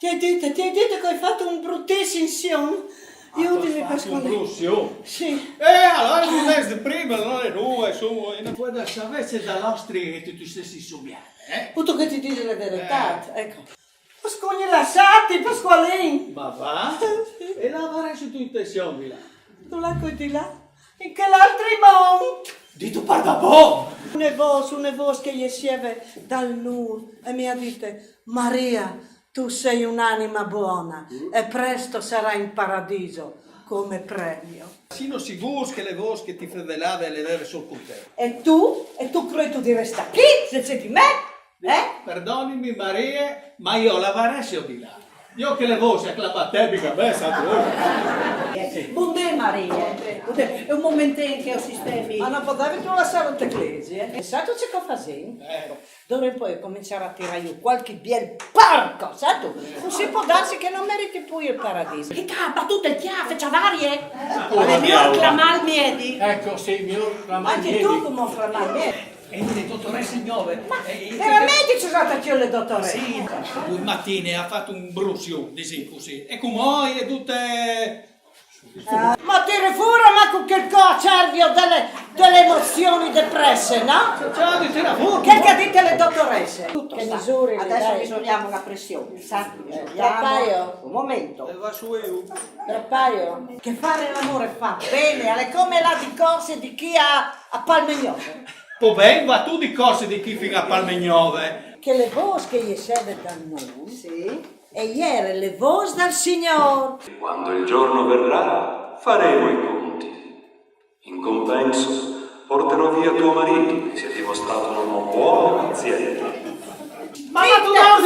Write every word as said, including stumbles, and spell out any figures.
Ti ai dit, ti ai dit che ho fatto un bruttissimo sion. Aiutami, Pasqualin. Brusio. Sì. Eh, allora mi vesti prima, allora è nuova, insomma. E non può essere da nostri che tu stessi somiare, eh? Tutto che ti dice la verità, ecco. Pasqualin, lasciati, Pasqualin. Ma va? E là avresti tu intenzione, là? Tu la coi di là? In quell'altro mondo. Dito par da bon! Una voce, una voce che gli sieve dal nur e mi ha detto: Maria, tu sei un'anima buona e presto sarai in paradiso come premio. Sino sicuro che le voci che ti fevelave le aveva sul con te. E tu? E tu credi di restare qui senza di me? Eh? Perdonimi, Maria, ma io l'avresti di là. Io che le voci a clapatè mica beh, sa tu. Bundè, Maria. Bundè, è un momento che ho sistemi. Ma non potevi tu lasciare un teclesi, eh? E sai tu ciò che ho fatto? Eh. D'ora in poi comincerà a tirare giù qualche biel porco, sai tu? Così può darsi che non meriti più il paradiso. Che capa, tu te chiaffe, ciavarie? Alle mie clamar miedi. Ecco, sì, mi ho Anche tu come clamar miedi. E le dottoresse nuove. Ma veramente c'è stata più le dottoresse? Sì, due mattine ha fatto un brusio, dici così. E come è tutte... Ma tira fuori ma con quel cocervio delle, delle emozioni depresse, no? Ciao, di tira fuori. Che ha detto le dottoresse? Che misure le Adesso dai? Misuriamo la pressione, sa? Misuriamo. Papaio. Un momento. E va su io. Papaio, che fare l'amore fa bene, è come là di corse di chi ha a palme gnove. Po ben, va tu di corse di chi fino a Palme Gnove. Che le voci che gli serve dal mondo Sì. e ieri le voci dal Signore. Quando il giorno verrà, faremo i conti. In compenso, porterò via tuo marito, che si è dimostrato un uomo buono e paziente. Ma tu non